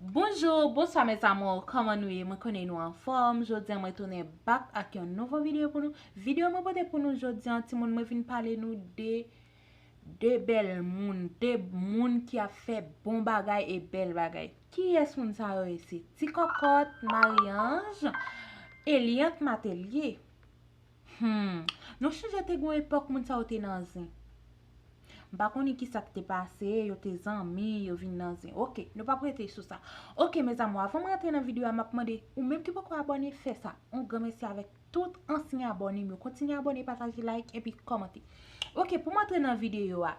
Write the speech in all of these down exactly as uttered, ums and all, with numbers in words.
Bonjou, bonswa mes amours, kòman nou ye? Mwen konnen nou anfòm. Jodi a mwen tounen back ak yon nouvo videyo pou nou. Videyo mwen pote pou nou jodi a, timoun, mwen vin pale nou de de bèl moun, de moun ki ap fè bon bagay e bèl bagay. Kiyès moun sa yo ye? Se Ti Kòkòt, Marie-Ange, Eliante Matelier. Hmm, nou chonje te gon epòk moun sa yo te nan zen. M pa konnen ki sa k te pase, yo te zanmi, yo vin nan zen. Oke, nou p ap rete sou sa. Oke, mes amours, avan m rantre nan videyo a, m ap mande ou menm ki poko abòne, fè sa. On gran mèsi avèk tout ansyen abòne m yo. Kontinye abòne, pataje, like, epi kòmante. Oke, pou m antre nan videyo a.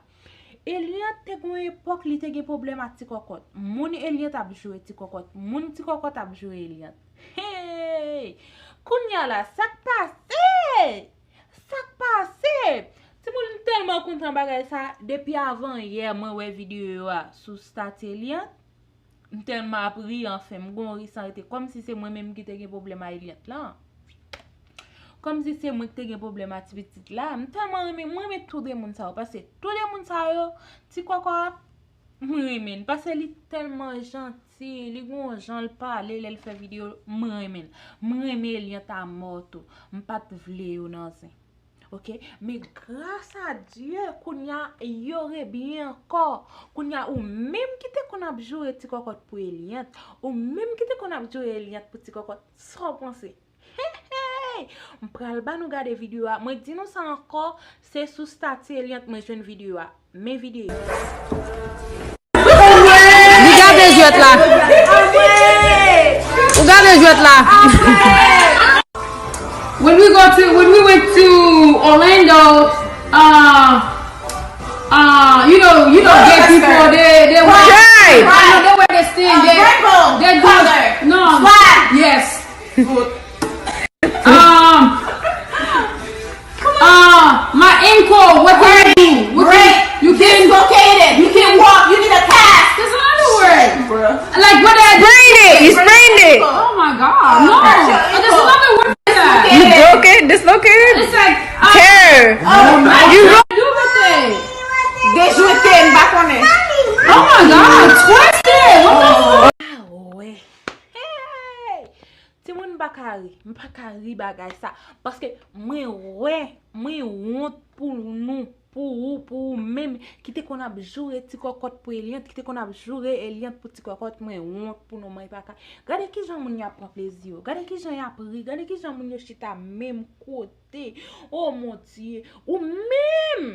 Eliante te gon epòk, li te gen pwoblèm ak Ti Kòkòt. Moun Eliante ap joure Ti Kòkòt. Moun Ti Kòkòt ap joure Eliante. Hey! Kounye a la, sa k pase? Sa k pase? Timoun, m tèlman kontan bagay sa. Depi avan yè, mwen wè videyo a sou stati Eliante. M tèlman ap ri, anfen, m gon ri san rete. Kòmsi se mwen menm ki te gen pwoblèm a Eliante lan. Kòmsi se mwen ki te gen pwoblèm a ti pitit la. M tèlman renmen, mwen renmen tou de moun sa yo. Paske tou de moun sa yo, Ti Kòkòt, mwen renmen l. Paske li tèlman janti, li gon jan l pale, lè l fè videyo, mwen renmen l. Mwen renmen Eliante amò tou. M pa t vle yo nan zen. Oke? Men gras a Dye, kounye a, yo rebyen ankò. Kounye a, ou menm ki te konn ap joure Ti Kòkòt pou Eliante, ou menm ki te konn ap joure Eliante pou Ti Kòkòt, sa w panse? Hey, hey! M pral ba nou gade videyo a. Mwen di nou sa ankò, se sou stati Eliante mwen jwenn videyo a. Men videyo. Li gade jwèt la. Ou gade jwèt la. When we go to, when we went to Orlando, uh, uh, you know, you know, gay people, they, they wear, I know they wear this thing, they, they do, no, yes. Um, uh, my ankle, what can you do? What can you, you can, dislocated. You can walk. You need a cast. There's another word. Like what I sprained it. You sprained it. Oh my God. No. But there's another word for that. You broke it, dislocated? It's like, uh, tear. Oh, you broke. Do with it. Dejoute, m pa konnen. Oh my God. Twisted. What the fuck? Ah, ouais. Hey! Timoun, m pa ka ri. M pa ka ri bagay sa. Paske mwen wè, mwen wont pou nou, pou ou, pou ou menm ki te konn ap joure Ti Kòkòt pou Eliante, ki te konn ap joure Eliante pou Ti Kòkòt, mwen wont pou nou, mwen pa ka. Gade kijan moun yo ap pran plezi yo. Gade kijan y ap ri. Gade kijan moun yo chita menm kote. Oh mon Dieu. Ou menm!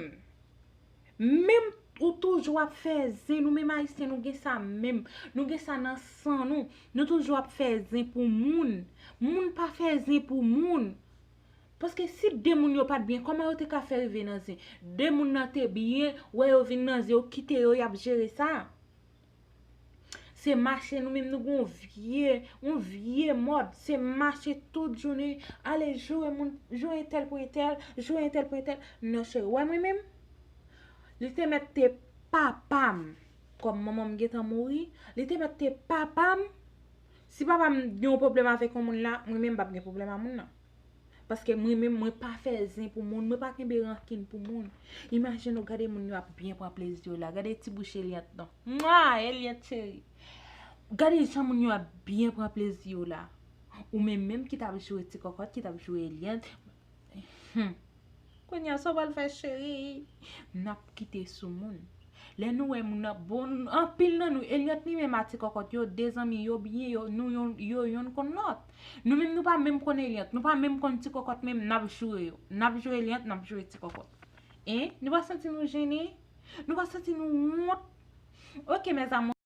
Menm ou toujou ap fè zen, nou menm Ayisyen, nou gen sa menm. Nou gen sa nan san nou. Nou toujou ap fè zen pou moun. Moun pa fè zen pou moun. Paske si de moun yo pa t byen, kòman yo te ka fè rive nan zen? De moun nan te byen, wè yo vin nan zen, yo kite yo, y ap jere sa. Se mache, nou menm nou gon vye, yon vye mòd. Se mache tout jounen, ale joure moun, joure entèl pou entèl, joure entèl pou entèl. Non cheri, wè mwen menm, li te mèt te papa m, kòm manman m gentan mouri, li te mèt te papa m. Si papa m gen yon pwoblèm avèk yon moun la, mwen menm m p ap gen pwoblèm a moun nan. Paske mwen menm, mwen pa fè zen pou moun, mwen pa kenbe rankin pou moun. Imajine w gade moun yo ap byen pran plezi yo la. Gade ti bouch Eliante non. Mwa, Eliante cheri. Gade jan moun yo ap byen pran plezi yo la. Ou menm menm ki t ap joure Ti Kòkòt, ki t ap joure Eliante. Hmm. Kounye a, sa w pral fè cheri? N ap kite sou moun. Lè nou wè moun nan, bon, anpil nan nou, Eliante li menm a Ti Kòkòt, yo de zanmi, yo byen, yo, nou, yo, yo yonn konn lòt. Nou menm nou pa menm konn Eliante, nou pa menm konn Ti Kòkòt menm, n ap joure yo. N ap joure Eliante, n ap joure Ti Kòkòt. Hein? Nou pa santi nou jennen? Nou pa santi nou wont? Oke, mes amours.